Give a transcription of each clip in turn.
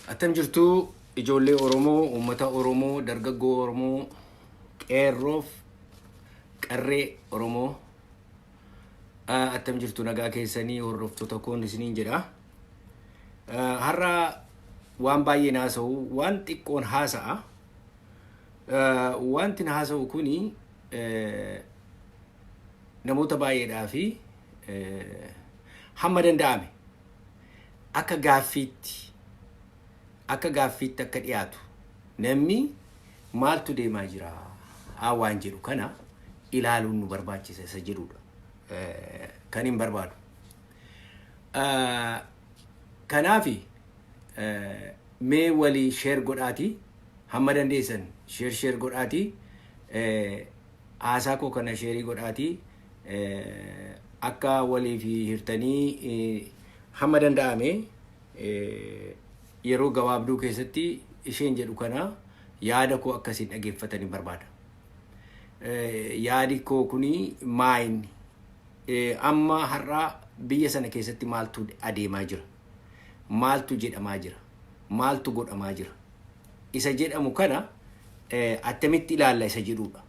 Attam jirtuu ijoollee Oromoo, uummata Oromoo, dargaggoo Oromoo, qeerroof qarree Oromoo. Attam jirtu, nagaa keessanii? Hordoftoota koon isiniin jedha. Har'a waan baay'een haasa'u, waan xiqqoon haasa'a. Wanti na haasa'u kuni namoota baay'eedhaa fi hamma danda'ame akka gaaffiitti akka dhiyaatu, namni maaltu deemaa jira waan jedhu kana ilaaluun nu barbaachisa isa jedhudha kan hin barbaadu. Kanaafi mee walii share godhaatii, hamma dandeessan share share godhaatii, haasaa koo kana share godhaatii, akka waliif hirtanii hamma danda'ame yeroo gabaabduu keessatti isheen jedhu kana yaada koo akkasiin dhageeffatanii barbaada. Yaadi koo kuni maayinni amma har'aa biyya sana keessatti maaltu adeemaa jira? Maaltu jedhamaa jira? Maaltu godhamaa jira? Isa jedhamu kana attamitti ilaalla isa jedhudha.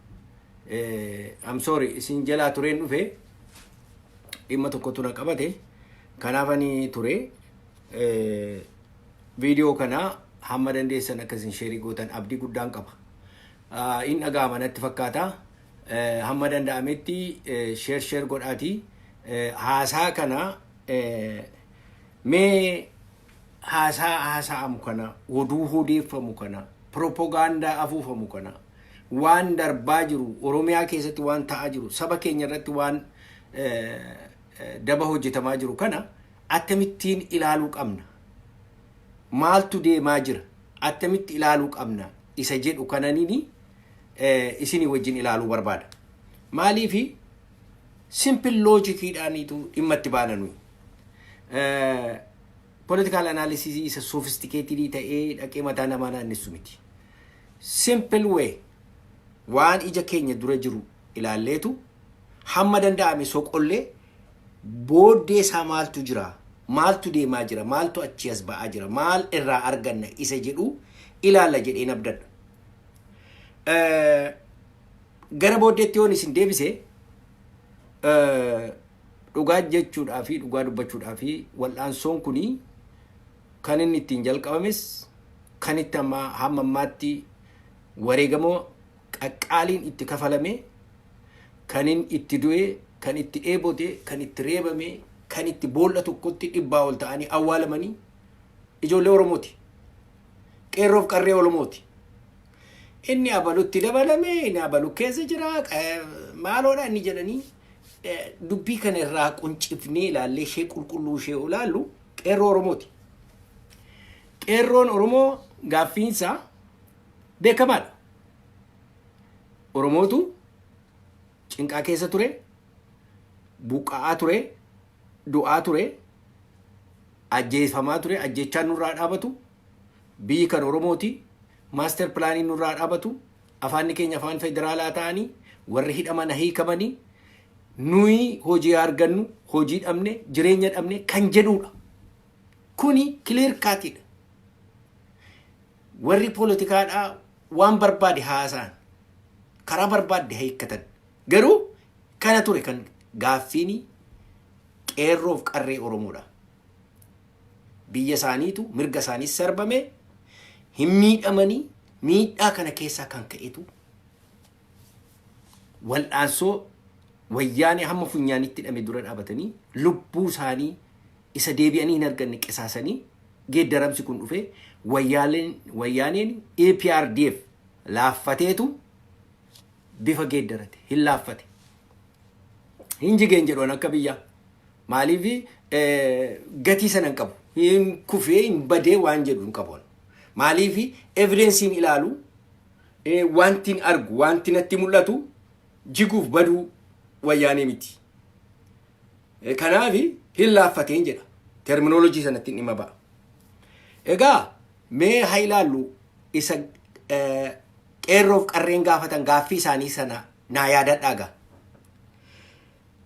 I'm sorry, isin jalaa tureen dhufe, dhimma tokkotu na qabate, kanaaf ani ture. Viidiyoo kana hamma dandeessan akkasiin share gootan abdii guddaan qaba. In dhaga'ama natti fakkaata. Hamma danda'ametti share share godhaatii haasaa kana, mee haasaa haasa'amu kana, oduu odeeffamu kana, propagaandaa afuufamu kana, waan darbaa jiru, Oromiyaa keessatti waan ta'aa jiru, saba keenya irratti waan daba hojjetamaa jiru kana akkamittiin ilaaluu qabna? Maaltu deemaa jira? Attamitti ilaaluu qabna? Isa jedhu kananiini isinii wajjin ilaaluu barbaada. Maaliifi simple logiciidhaaniitu dhimma itti baana nuyi. Political analysis isa sophisticated ta'ee dhaqee mataa namaa naannessu miti. Simple way waan ija keenya dura jiru ilaalleetu hamma danda'ame soqollee, booddee isaa maaltu jira, maaltu deemaa jira, maaltu achi as ba'aa jira, maal irraa arganna isa jedhu ilaalla jedheen abdadha. Gara booddeetti yoon isin deebise, dhugaa jechuudhaa fi dhugaa dubbachuudhaa fi wal'aansoon kunii kan inni ittiin jalqabames, kan itti amma hamma ammaatti wareegamoo qaqqaaliin itti kafalame, kan inni itti du'e, kan itti dheebote, kan itti reebame, kan itti boolla tokkotti 100 ol ta'anii awwaalamanii ijoollee Oromooti. Qeerroof qarree Oromooti. Inni abalutti dabalame, inni abalu keessa jira, maaloodha inni jedhanii dubbii kana irraa quncifnee ilaallee ishee qulqulluu ishee ilaallu qeerroo Oromooti. Qeerroon Oromoo gaaffiinsaa beekamaadha. Oromootu cinqaa keessa ture, buqqa'aa ture, du'aa ture, ajjeefamaa ture, ajjechaan nurraa dhaabatu, biyyi kan Oromooti, master planiin nurraa dhaabatu, afaanni keenya afaan federaalaa ta'anii, warri hidhaman hiikamanii, nuyi hojii argannu, hojii dhabne, jireenya dhabne kan jedhudha. Kuni clear cutiidha. Warri poolitikaadhaa waan barbaade haasa'an, karaa barbaadde hiikkatan. Garuu kana ture kan gaaffiin qeerroof qarree Oromoodha. Biyya isaaniitu mirga isaanii sarbame, hin miidhamanii, miidhaa kana keessaa kan ka'etu wal'aansoo wayyaanee hamma funyaanitti hidhame dura dhaabatanii, lubbuu isaanii isa deebi'anii hin arganne qisaasanii, geeddaramsi kun dhufe, wayyaaneen EPRDF laaffateetu bifa geeddarate, hin laaffate. Hin jigeen jedhuun akka biyyaa. Maaliif gatii sana hin qabu. Hin kufee hin badee waan jedhu hin qabu. Maaliif evidenceiin ilaalu, wanti hin argu, wanti natti mul'atu jiguuf baduu wayyaanee miti. Kanaaf hin laaffateen jedha. Terminology sanatti dhimma ba'a. Egaa mee haa ilaallu isa qeerroof qarreen gaafatan, gaaffii isaanii sana naa yaadadhaa gaa.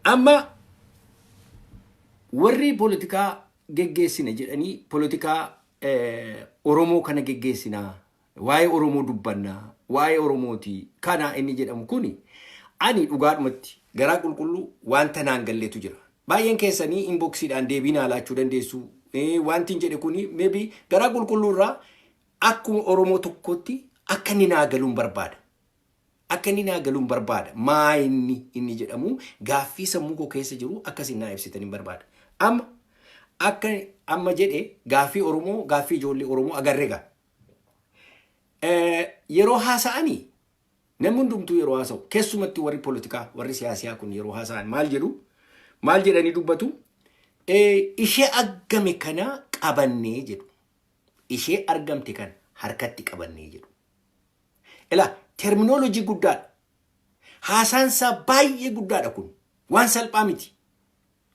Amma warri poolitikaa geggeessine jedhanii poolitikaa Oromoo kana geggeessinaa, waa'ee Oromoo dubbannaa, waa'ee Oromooti kana inni jedhamu kuni, ani dhugaadhumatti garaa qulqulluu wanta naan galleetu jira. Baay'een keessanii inboxiidhaan deebii naa laachuu dandeessu. Wanti hin jedhe kuni maybe garaa qulqulluu irraa akkuma Oromoo tokkotti akka inni naa galuun barbaada. Akka inni naa galuun barbaada. Maa inni jedhamu gaaffii sammuu koo keessa jiru akkasin naa ibsitan hin barbaada. Amma akka amma jedhe, gaaffii Oromoo, gaaffii ijoollee Oromoo agarree gaa. Yeroo haasa'anii, namni hundumtuu yeroo haasa'u, keessumatti warri poolitikaa, warri siyaasaa kun yeroo haasa'an maal jedhu? Maal jedhanii dubbatu? Ishee argame kana qabannee jedhu. Ishee argamte kana harkatti qabannee jedhu. Ilaa, terminology guddaadha. Haasaan isaa baay'ee guddaadha kun. Waan salphaa miti.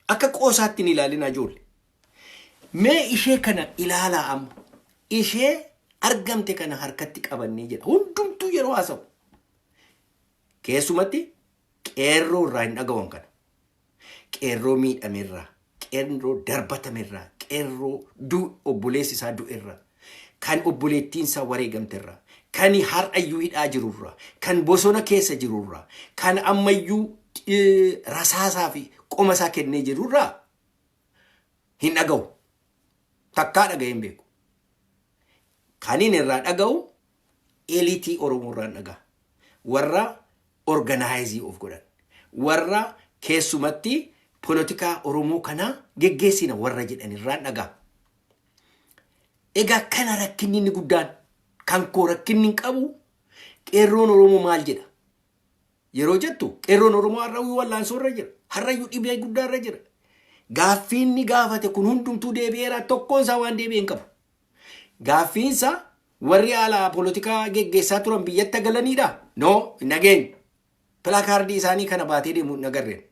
Akka qoosaatti hin ilaalin, ijoollee. Mee ishee kana ilaalaa amma. Ishee argamte kana harkatti qabannee jedha. Hundumtuu yeroo haasa'u. Keessumatti qeerroo irraa hin dhagawan kana. Qeerroo miidhamerraa, qeerroo darbatamerraa, qeerroo obboleessi isaa du'erraa, kan obboleettiin isaa wareegamterraa, kan har'ayyuu hidhaa jirurraa, kan bosona keessa jirurraa, kan ammayyuu rasaasaa fi qoma isaa kennee jirurraa hin dhaga'u. Takkaa dhaga'ee hin beeku. Kan inni irraa dhaga'u elite Oromoo irraa dhaga'a. Warra organize of godhan. Warra keessumatti polotikaa Oromoo kanaa geggeessina warra jedhan irraa dhaga'a. Egaa kana rakkinni inni guddaan kan koo rakkinni hin qabu, qeerroon Oromoo maal jedha? Yeroo jettu, qeerroon Oromoo har'ayyuu wallaansoo irra jira. Har'ayyuu dhibee guddaa irra jira. Gaaffiin inni gaafate kun hundumtuu deebi'eera, tokkoon isaa waan deebi'e hin qabu. Gaaffiinsa warri alaa polotikaa geggeessaa turan biyyatti galaniidha. No, hin dhageenye. Placard isaanii kana baatee deemu hin agarreen.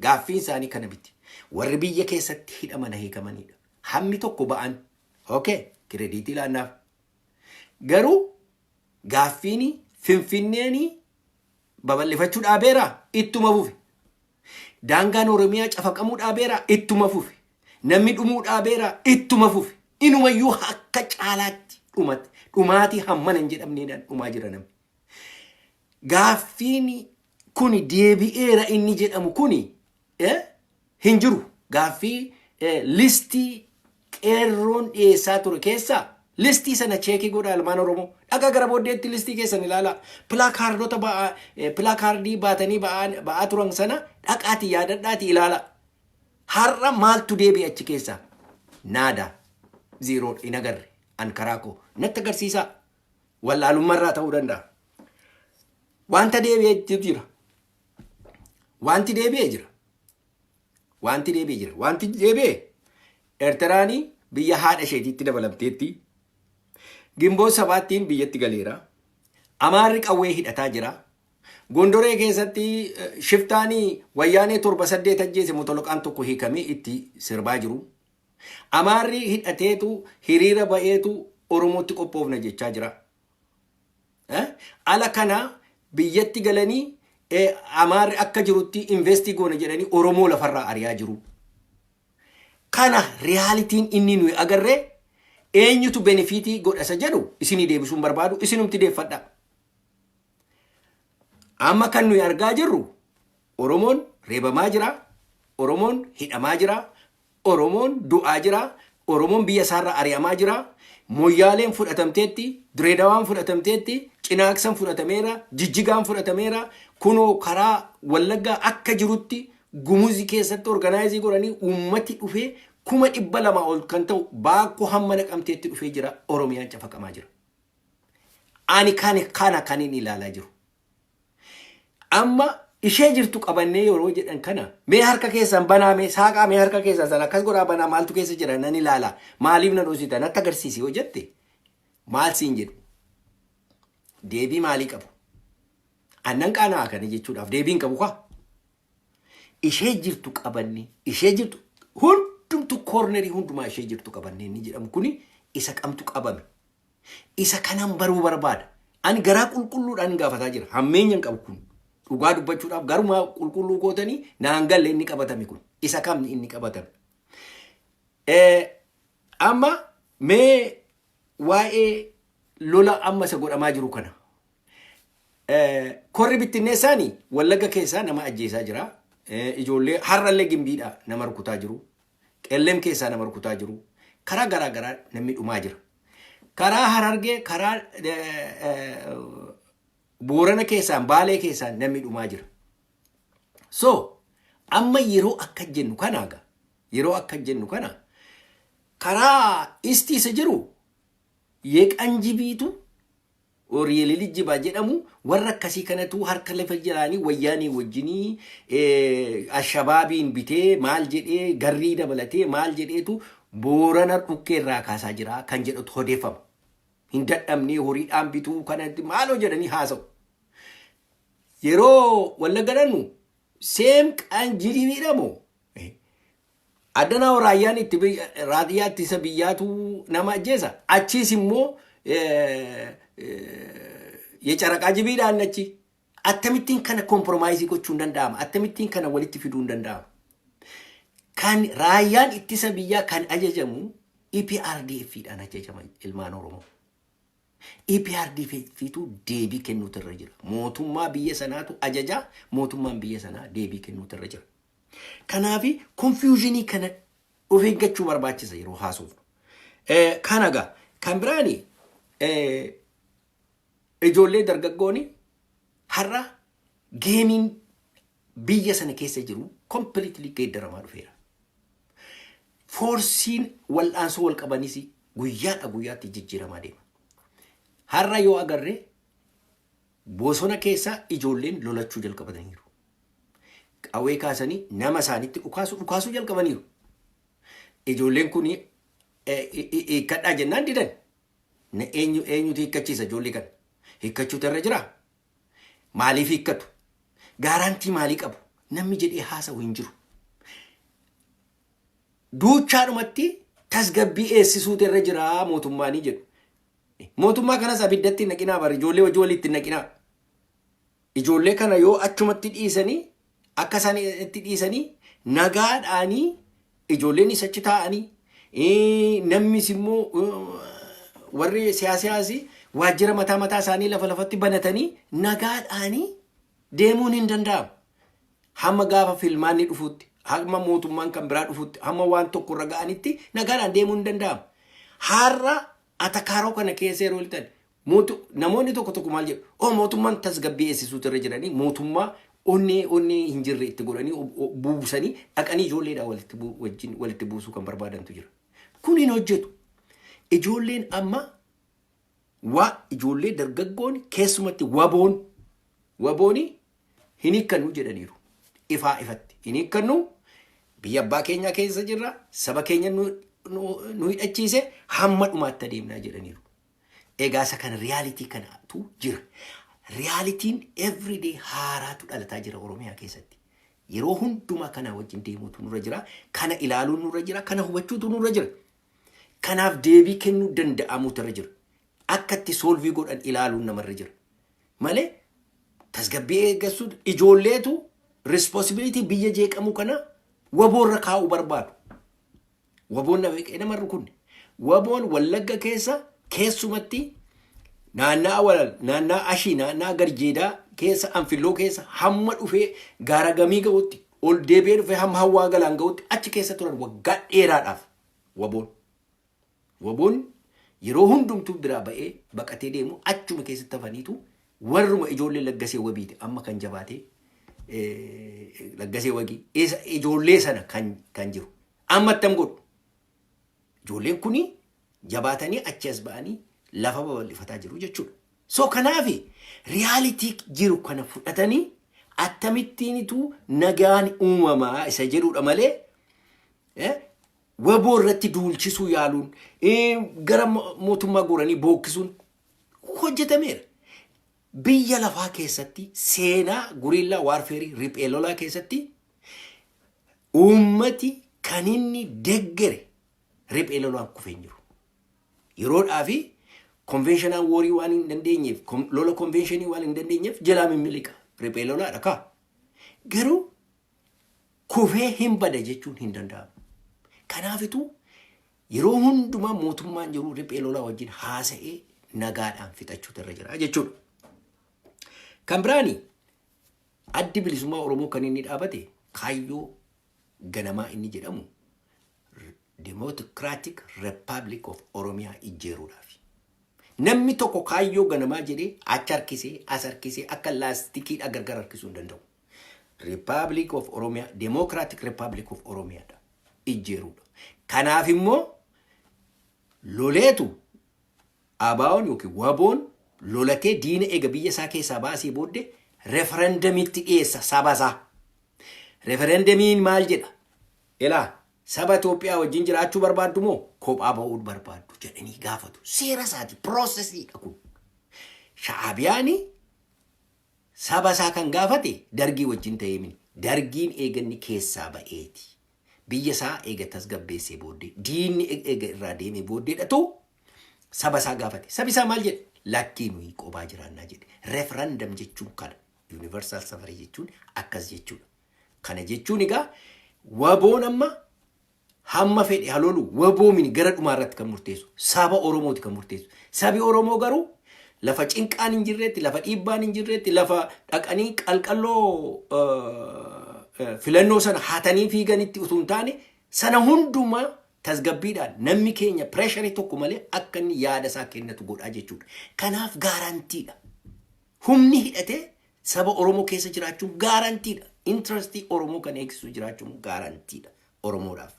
Gaaffiin isaanii kana miti. Warri biyya keessatti hidhaman hiikamanidha. Hammi tokko ba'an. Okay, credit laannaaf. Garuu gaaffiin Finfinneen babal'ifachuu dhaabeera, ittuma fufe. Daangaan Oromiyaa cafaqamuu dhaabeera, ittuma fufe. Namni dhumuu dhaabeera, ittuma fufe. Inumayyuu akka caalaatti dhumate. Dhumaatii hammana hin jedhamneedhaan dhumaa jira namni. Gaaffiin kun deebi'eera inni jedhamu kuni hin jiru. Gaaffii list qeerroon dhiyeessaa ture keessaa list sana check godhaa, ilmaan Oromoo. Dhagaa gara booddeetti list keessan ilaalaa. Placardota placard baatanii ba'aa turan sana dhaqaati yaadadhaati ilaalaa. Har'a maaltu deebi'e achi keessaa? Nada. Zero, hin agarre. An karaa koo natti agarsiisaa. Wallaalummaarraa ta'uu danda'a. Wanta deebi'ee jira. Wanti deebi'ee jira. Wanti deebi'ee jira. Wanti deebi'e, Eertiraanii biyya haadha isheetiitti dabalamteetti. Gimboo sabaattiin biyyatti galeera. Amaarri qawwee hidhataa jira. Gondoree keessatti shiftaanii wayyaanee torba saddeet ajjeese motoloqaan tokko hiikamee itti sirbaa jiru. Amaarri hidhateetu hiriira ba'eetu Oromootti qophoofna jechaa jira. Ala kana biyyatti galanii Amaarri akka jirutti invest goona jedhanii Oromoo lafarraa ari'aa jiru. Kana realityn inni nuyi agarree, eenyutu benefit godha isa jedhu isinii deebisuun barbaadu, isinumti deeffadha. Amma kan nuyi argaa jirru, Oromoon reebamaa jira, Oromoon hidhamaa jira, Oromoon du'aa jira, Oromoon biyya isaarraa ari'amaa jira, Moyyaaleen fudhatamteetti, Direedawaan fudhatamteetti, Cinaaqsan fudhatameera, Jijjigaan fudhatameera, kunoo karaa Wallaggaa akka jirutti Gumuzi keessatti organize godhanii uummati dhufee 200,000 ol kan ta'u Baakkoo hamma Naqamteetti dhufee jira, Oromiyaan cafaqamaa jira. Ani kan kana kan inni ilaalaa jiru. Amma ishee jirtu qabannee yeroo jedhan kana, mee harka keessan banaa, mee saaqaa, mee harka keessan sana akkas godhaa banaa, maaltu keessa jira nan ilaala, maaliif na dhoosita, natti agarsiisi yoo jette, maal siin jedhu? Deebii maalii qabu? Annan qaana'aa kana jechuudhaaf deebii hin qabu kaa. Ishee jirtu qabanne, ishee jirtu hundumtu, corner hundumaa ishee jirtu qabanne inni jedhamu kuni isa kamtu qabame? Isa kanan baruu barbaada. Ani garaa qulqulluudhaan gaafataa jira. Hammeenya hin qabu kun. Dhugaa dubbachuudhaaf garuma qulqulluu kootanii naan galle inni qabatame kun. Isa kamni inni qabatame? Amma Mee waa'ee lola amma isa godhamaa jiru kana. Korri bittinneessaani Wallagga keessaa nama ajjeesaa jira. Ijoollee har'allee Gimbiidha nama rukutaa jiru. Qellem keessaa nama rukutaa jiru. Karaa garaa garaa namni dhumaa jira. Karaa Harargee, karaa Boorana keessaan, Baalee keessaan namni dhumaa jira. So amma yeroo akka jennu kana egaa, yeroo akka jennu kana, karaa istii isa jiru yeqanjibiitu Ooriyeelili jedhamu, warra akkasii kanatu harka lafa jiraanii Wayyaanii wajjinii Ashabaabiin bitee, maal jedhee, garrii dabalatee maal jedheetu Boorana dhukkee irraa kaasaa jira kan jedhutu odeeffama. Hin dadhabnee horiidhaan bituu kanatti maaloo jedhanii haasa'u. Yeroo Wallagga dhannu seem qanjiriidha moo? Addanaa raayyaan itti raayyaa ittisa biyyaatu nama ajjeesa. Achiis immoo yecaraqaa jibiidhaan achi. Akkamittiin kana compromise gochuun danda'ama? Akkamittiin kana walitti fiduun danda'ama? Kan raayyaan ittisa biyyaa kan ajajamu EPRDF dhaan ajajama, ilmaan Oromoo. EPRDF tu deebii kennuutu irra jira. Mootummaa biyya sanaatu ajaja, mootummaan biyya sanaa deebii kennuutu irra jira. Kanaaf confusion kana of eeggachuu barbaachisa yeroo haasofnu. Kana egaa kan biraani, ijoollee dargaggooni har'a gameiin biyya sana keessa jiru completely geeddaramaa dhufeera. Forceiin wal'aansoo wal qabanis guyyaadha guyyaatti jijjiiramaa deema. Har'a yoo agarre, bosona keessa ijoolleen lolachuu jalqabataniiru. Qawwee kaasanii nama isaanitti dhukaasuu jalqabaniiru. Ijoolleen kun hiikkadhaa jennaan didan. Eenyu eenyutu hiikkachiisa ijoollee kana? Hiikkachuutu irra jiraa? Maaliif hiikkatu? Guarantee maalii qabu? Namni jedhee haasa'u hin jiru. Duuchaadhumatti tasgabbii eessisuutu irra jiraa mootummaanii jedhu. Mootummaa kanas abiddatti hin naqinaa bara, ijoollee wajjin walitti hin naqinaa. Ijoollee kana yoo achumatti dhiisanii, akka isaan itti dhiisanii nagaadhaanii, ijoolleen achi taa'anii, namnis immoo warri siyaasaas waajjira mataa mataa isaanii lafa lafatti banatanii nagaadhaanii deemuun hin danda'amu. Hamma gaafa filmaanni dhufutti, hamma mootummaan kan biraa dhufutti, hamma waan tokko irra ga'anitti nagaadhaan deemuun hin danda'amu. Har'a atakaaroo kana keessa yeroo lixan, namoonni tokko tokko maal jedhu? Oh, mootummaan tasgabbii eessisuutu irra jiranii, mootummaa onnee onnee hin jirre itti godhanii buusanii dhaqanii ijoolleedhaan walitti wajjin walitti buusuu kan barbaadantu jira. Kun hin hojjetu. Ijoolleen amma waa ijoollee dargaggoon, keessumatti wabooni hin hiikkannu jedhaniiru. Ifaa ifatti hin hiikkannu, biyya abbaa keenyaa keessa jirra, saba keenya nu hidhachiise, hamma dhumaatti adeemnaa jedhaniiru. Egaa isa kana, reality kanatu jira. Realityn everyday haaraatu dhalataa jira Oromiyaa keessatti. Yeroo hundumaa kana wajjin deemuutu nurra jira. Kana ilaaluun nurra jira. Kana hubachuutu nurra jira. Kanaaf deebii kennuu danda'amuutu irra jira. Akka itti solve godhan ilaaluun namarra jira. Malee tasgabbii eeggachuu ijoolleetu responsibility biyya jeeqamu kana waboorra kaa'uu barbaadu. Waboon nama rukunne. Waboon Wallagga keessa, keessumatti naannaa Walal, naannaa Ashii, naannaa Garjeedaa keessa, Anfilloo keessa hamma dhufee gaara gamii ga'utti, ol deebi'ee dhufee hamma Hawwaa Galaan ga'utti achi keessa turan waggaa dheeraadhaaf waboon. Waboon yeroo hundumtuu biraa ba'ee baqatee deemu achuma keessatti hafaniitu warruma ijoollee Laggasee Wabiiti amma kan jabaatee Laggasee Wagii ijoollee sana kan jiru. Amma attam godhu? Ijoolleen kuni jabaatanii achi as ba'anii lafa babal'ifataa jiru jechuudha. So kanaafi reality jiru kana fudhatanii akkamittiinitu nagaan uumamaa isa jedhudha malee, waboo irratti duulchisuu yaaluun, gara mootummaa goranii bookkisuun hojjetameera. Biyya lafaa keessatti seenaa guerrilla warfare, riphee lolaa keessatti uummati kan inni deggere riphee lolaan kufee hin jiru. Yeroodhaa fi conventional war waan hin dandeenyeef, lola convention waan hin dandeenyeef jalaa mimmiliqa. Riphee lolaadha kaa. Garuu kufee hin bada jechuun hin danda'amu. Kanaafituu Yeroo hundumaa mootummaan jiru riphee lolaa wajjin haasa'ee nagaadhaan fixachuutu irra jira jechuudha. Kan biraani, Addi Bilisummaa Oromoo kan inni dhaabate kaayyoo ganamaa inni jedhamu Democratic Republic of Oromiyaa ijjeeruudhaaf. Namni tokko kaayyoo ganamaa jedhee achi harkisee as harkisee akka laastikiidha gargar harkisuu hin danda'u. Republic of Oromiyaa, Democratic Republic of Oromiyaadha ijjeeruudha. Kanaaf immoo loleetu ABO'n yookiin WBO'n lolatee diina eega biyya isaa keessaa baasee booddee referendumitti dhiyeessa saba isaa. Referendumiin maal jedha? Ilaa, saba Itoophiyaa wajjin jiraachuu barbaaddu moo kophaa ba'uu barbaaddu jedhanii gaafatu. Seera isaati, processiidha kun. Sha'aabiyaani saba isaa kan gaafate Dargii wajjin ta'ee mini. Dargiin eeganni keessaa ba'eeti. Biyya isaa eega tasgabbeessee booddee, diinni eega irraa deemee booddeedhatu saba isaa gaafate. Sabi isaa maal jedhe? "Lakkii, nuyi qophaa jiraannaa" jedhe. Referendum jechuun kana. Universal suffrage jechuun akkas jechuudha. Kana jechuun egaa WBO'n amma hamma fedhe halolu, WBO mini gara dhumaa irratti kan murteessu. Saba Oromooti kan murteessu. Sabi Oromoo garuu lafa cinqaan hin jirretti, lafa dhiibbaan hin jirretti, lafa dhaqanii qalqalloo filannoo sana hatanii fiiganitti utuu hin taane, sana hundumaa tasgabbiidhaan namni keenya pressurii tokko malee akka inni yaada isaa kennatu godhaa jechuudha. Kanaaf guaranteedha. Humni hidhatee saba Oromoo keessa jiraachuun guaranteedha. Interestii Oromoo kan eegsisu jiraachuun guaranteedha Oromoodhaaf.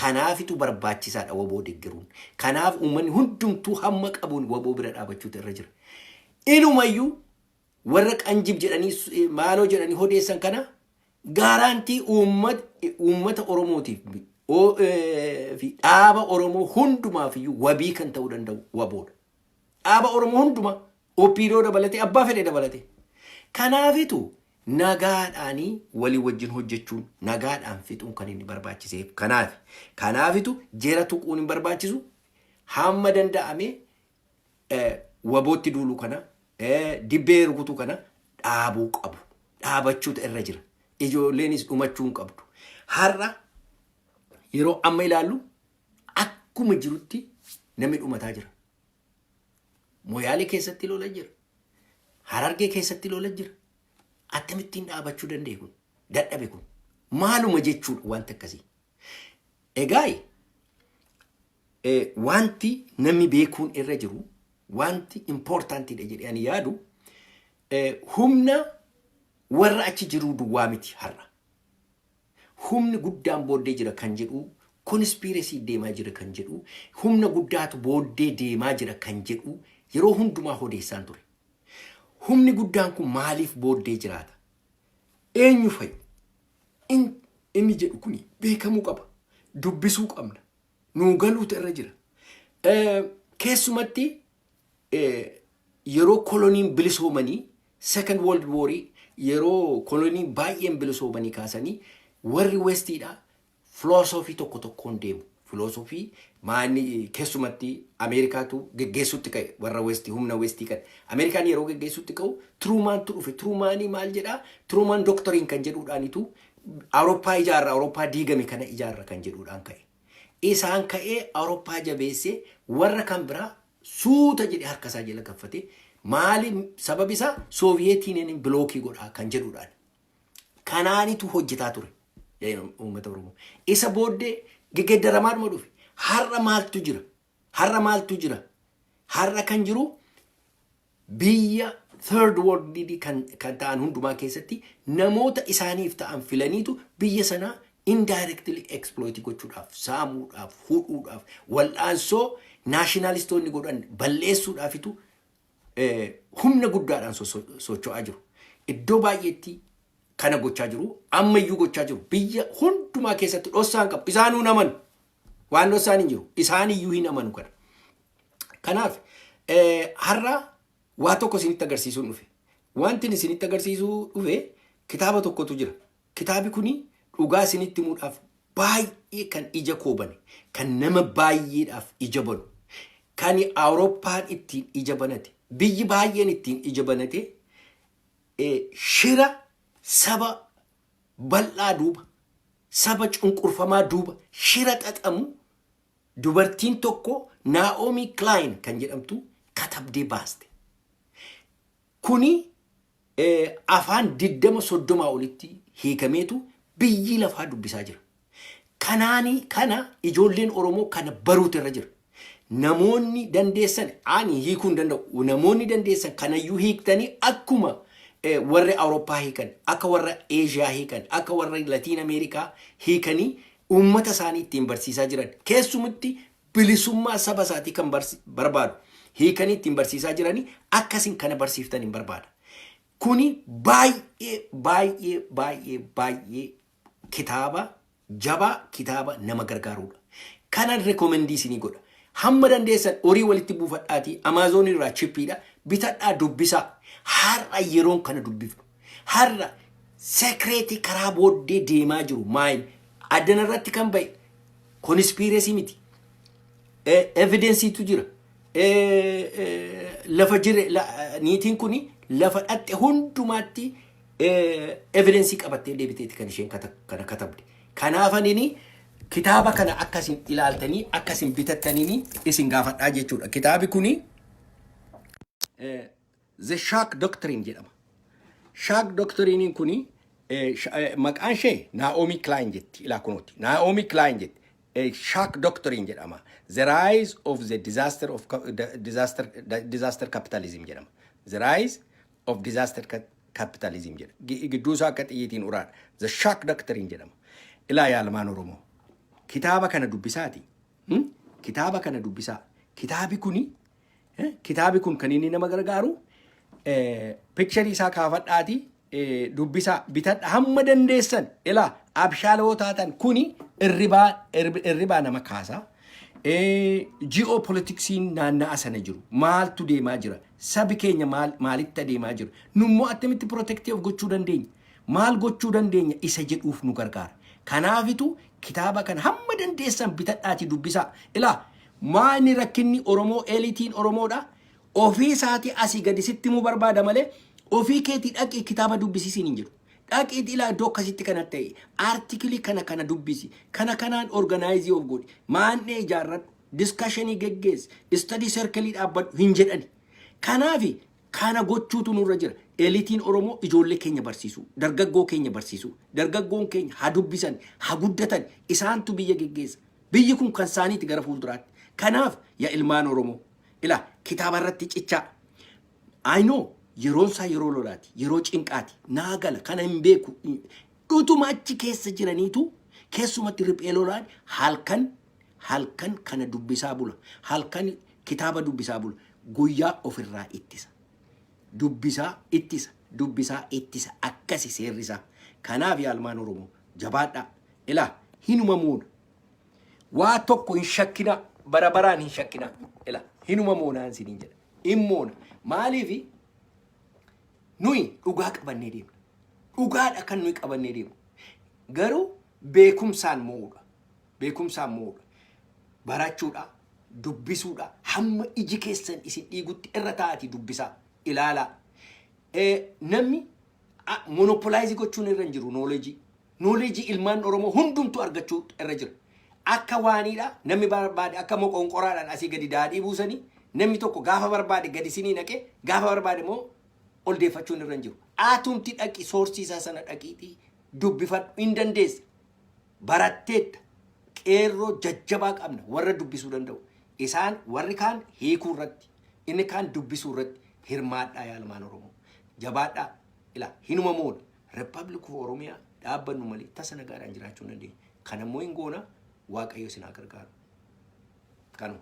Kanaafitu barbaachisaadha WBO deeggaruun. Kanaaf uummanni hundumtuu hamma qabuun WBO bira dhaabachuutu irra jira. Inumayyuu warra qanjib jedhanii maaloo jedhanii odeessan kana guarantee uummata Oromootiif fi dhaaba Oromoo hundumaaf iyyuu wabii kan ta'uu danda'u WBOdha. Dhaaba Oromoo hundumaa, OPDO dabalatee, abbaa fedhe dabalatee. Kanaafitu nagaadhaanii walii wajjin hojjechuun, nagaadhaan fixuun kan inni barbaachiseef kanaaf. Kanaafitu jera tuquun hin barbaachisu, hamma danda'ame WBOtti duuluu kana, dibbee rukutuu kana dhaabuu qabu. Dhaabachuutu irra jira. Ijoolleenis dhumachuu hin qabdu. Har'a yeroo amma ilaallu akkuma jirutti namni dhumataa jira. Moyaalee keessatti lola jira. Harargee keessatti lola jira. Akkamittiin dhaabachuu danda'e kun? Dadhabe kun? Maaluma jechuudha wanti akkasii? Egaa wanti namni beekuun irra jiru, wanti importantiidha jedhee ani yaadu, humna warra achi jiruu duwwaa miti har'a. Humni guddaan booddee jira kan jedhu, conspiracy deemaa jira kan jedhu, humna guddaatu booddee deemaa jira kan jedhu yeroo hundumaa odeessaan ture. Humni guddaan kun maaliif booddee jiraata? Eenyu fa'i? Inni jedhu kuni beekamuu qaba. Dubbisuu qabna. Nuu galuutu irra jira. Keessumatti yeroo koloniin bilisoomanii, Second World War, yeroo koloniin baay'een bilisoomanii kaasanii, warri Westiidha filoosofii tokko tokkoon deemu. Filoosofii maanni keessumatti Ameerikaatu geggeessutti ka'e warra Westii, humna Westii kana. Ameerikaan yeroo geggeessutti ka'u Trumantu dhufe. Trumanii maal jedhaa? Truman Doctrine kan jedhuudhaanitu Awurooppaa ijaarra, Awurooppaa diigame kana ijaarra kan jedhuudhaan ka'e. Isaan ka'ee Awurooppaa jabeessee warra kan biraa suuta jedhee harka isaa jala gaffate. Maali sababi isaa? Sooviyeetiin blockii godhaa kan jedhuudhaan. Kanaanitu hojjetaa ture uummata Oromoo. Isa booddee geggeeddaramaadhuma dhufe. Har'a maaltu jira? Har'a maaltu jira? Har'a kan jiru biyya third world kan ta'an hundumaa keessatti namoota isaaniif ta'an filaniitu biyya sanaa indirectly exploit gochuudhaaf, saamuudhaaf, hudhuudhaaf, wal'aansoo nationalistoonni godhan balleessuudhaafitu humna guddaadhaan socho'aa jiru. Iddoo baay'eetti kana gochaa jiru, ammayyuu gochaa jiru. Biyya hundumaa keessatti dhossaan qabu. Isaanuu hin amanu. Waan dhossaan hin jiru. Isaan iyyuu hin amanu kana. Kanaaf har'a waa tokko isinitti agarsiisuun dhufe. Wanti isinitti agarsiisuu dhufe kitaaba tokkotu jira. Kitaabi kuni dhugaa isinitti himuudhaaf baay'ee kan ija koo bane, kan nama baay'eedhaaf ija banu, kan Awurooppaan ittiin ija banate, biyyi baay'een ittiin ija banate, shira saba bal'aa duuba, saba cunqurfamaa duuba shira xaxamu. Dubartiin tokko Naomi Klein kan jedhamtu katabdee baaste. Kuni afaan 20 30 olitti hiikameetu biyyi lafaa dubbisaa jira. Kanaani kana ijoolleen Oromoo kana baruutu irra jira. Namoonni dandeessan, ani hiikuu hin danda'u. Namoonni dandeessan kanayyuu hiiktanii akkuma warri Awurooppaa hiikan, akka warra Eeshiyaa hiikan, akka warra Latiin Ameerikaa hiikanii uummata isaanii ittiin barsiisaa jiran. Keessumatti bilisummaa saba isaatii kan barbaadu hiikanii ittiin barsiisaa jiranii akkasin kana barsiiftan hin barbaada. Kuni baay'ee baay'ee baay'ee baay'ee kitaaba jabaa, kitaaba nama gargaarudha. Kanan recommend isinii godha. Hamma dandeessan horii walitti buufadhaatii Amazon irraa cheapiidha bitadhaa, dubbisaa. Har'a yeroon kana dubbifnu. Har'a secret karaa booddee deemaa jiru maayin addana irratti kan ba'e conspiracy miti. Evidenceiitu jira. Lafa jire niitiin kun lafa dhatte hundumaatti evidence qabattee deebiteeti kan isheen kana katabde. Kanaaf anini kitaaba kana akkasin ilaaltanii akkasin bitattaniini isin gaafadhaa jechuudha. Kitaabi kuni The Shock Doctrine jedhama. Shock Doctrine kuni maqaan ishee Naomi Klein jetti, ilaa kunooti. Naomi Klein jetti. Shock Doctrine jedhama. The Rise of the Disaster of the Disaster Disaster Capitalism jedhama. The Rise of Disaster Capitalism jedha. Gidduu isaa akka xiyyiitiin uraadha. The Shock Doctrine jedhama. Ilaa yaalmaan Oromoo. Kitaaba kana dubbisaati. Kitaaba kana dubbisaa. Kitaabi kuni kitaabi kun kan inni nama gargaaru picture isaa kaafadhaati dubbisaa, bitadha hamma dandeessan. Ilaa abshaaloo taatan kuni irribaa nama kaasa. Geopoliticsiin naanna'a sana jiru maaltu deemaa jira? Sabi keenya maalitti adeemaa jira? Nummoo attamitti protect of gochuu dandeenya? Maal gochuu dandeenya isa jedhuuf nu gargaara. Kanaafitu kitaaba kana hamma dandeessan bitadhaati dubbisaa. Ilaa maani rakkinni Oromoo, eliteiin Oromoodha. Ofii isaatii asii gadi sitti himuu barbaada malee ofii keetii dhaqii kitaaba dubbisiisiin hin jiru. Dhaqiitii ilaa iddoo akkasitti kana ta'e article kana kana dubbisi, kana kanaan organize of godhi, maannee ijaarradhu, discussion geggeessi, study circle dhaabbadhu hin jedhani. Kanaafi kana gochuutu nurra jira. Eliteiin Oromoo ijoollee keenya barsiisuu, dargaggoo keenya barsiisuu, dargaggoon keenya haa dubbisan, haa guddatan, isaantu biyya geggeessa. Biyyi kun kan isaaniiti gara fuulduraatti. Kanaaf yaa ilmaan Oromoo, ilaa kitaaba irratti cichaa. I know yeroon isaa yeroo lolaati, yeroo cinqaati, naa gala, kana hin beeku. Dhutuma achi keessa jiraniitu keessumatti riphee lolaan halkan halkan kana dubbisaa bula. Halkan kitaaba dubbisaa bula. Guyyaa ofirraa ittisa. Dubbisaa ittisa. Dubbisaa ittisa. Akkasi seerri isaa. Kanaaf yaa ilmaan Oromoo, jabaadhaa. Ilaa hinuma moona. Waa tokko hin shakkinaa. Bara baraan hin shakkinaa. Ilaa hinuma moonaan isiniin jedha. Hin moona. Maaliifi nuyi dhugaa qabannee deemna. Dhugaadha kan nuyi qabannee deemnu. Garuu beekumsaan mo'uudha. Beekumsaan mo'uudha. Barachuudha. Dubbisuudha. Hamma iji keessan isin dhiigutti irra taa'atii dubbisaa. Ilaalaa. Namni monopolize gochuun irra hin jiru knowledge. Knowledge ilmaan Oromoo hundumtuu argachuu irra jira. Akka waaniidha namni barbaade akka moqonqoraadhaan asii gadi daadhii buusanii namni tokko gaafa barbaade gadi sinii naqee gaafa barbaade immoo ol deeffachuun irra hin jiru. Atumti dhaqi, source isaa sana dhaqiitii dubbifadhu, hin dandeessa. Baratteetta, qeerroo jajjabaa qabna warra dubbisuu danda'u. Isaan warri kaan hiikuu irratti, inni kaan dubbisuu irratti hirmaadhaa yaa ilmaan Oromoo. Jabaadhaa, ilaa hinuma moona. Republic of Oromiyaa dhaabbannu malee tasa nagaadhaan jiraachuu hin dandeenye. Kanammoo hin goona, Waaqayyo isin haa gargaaru. Kanuma.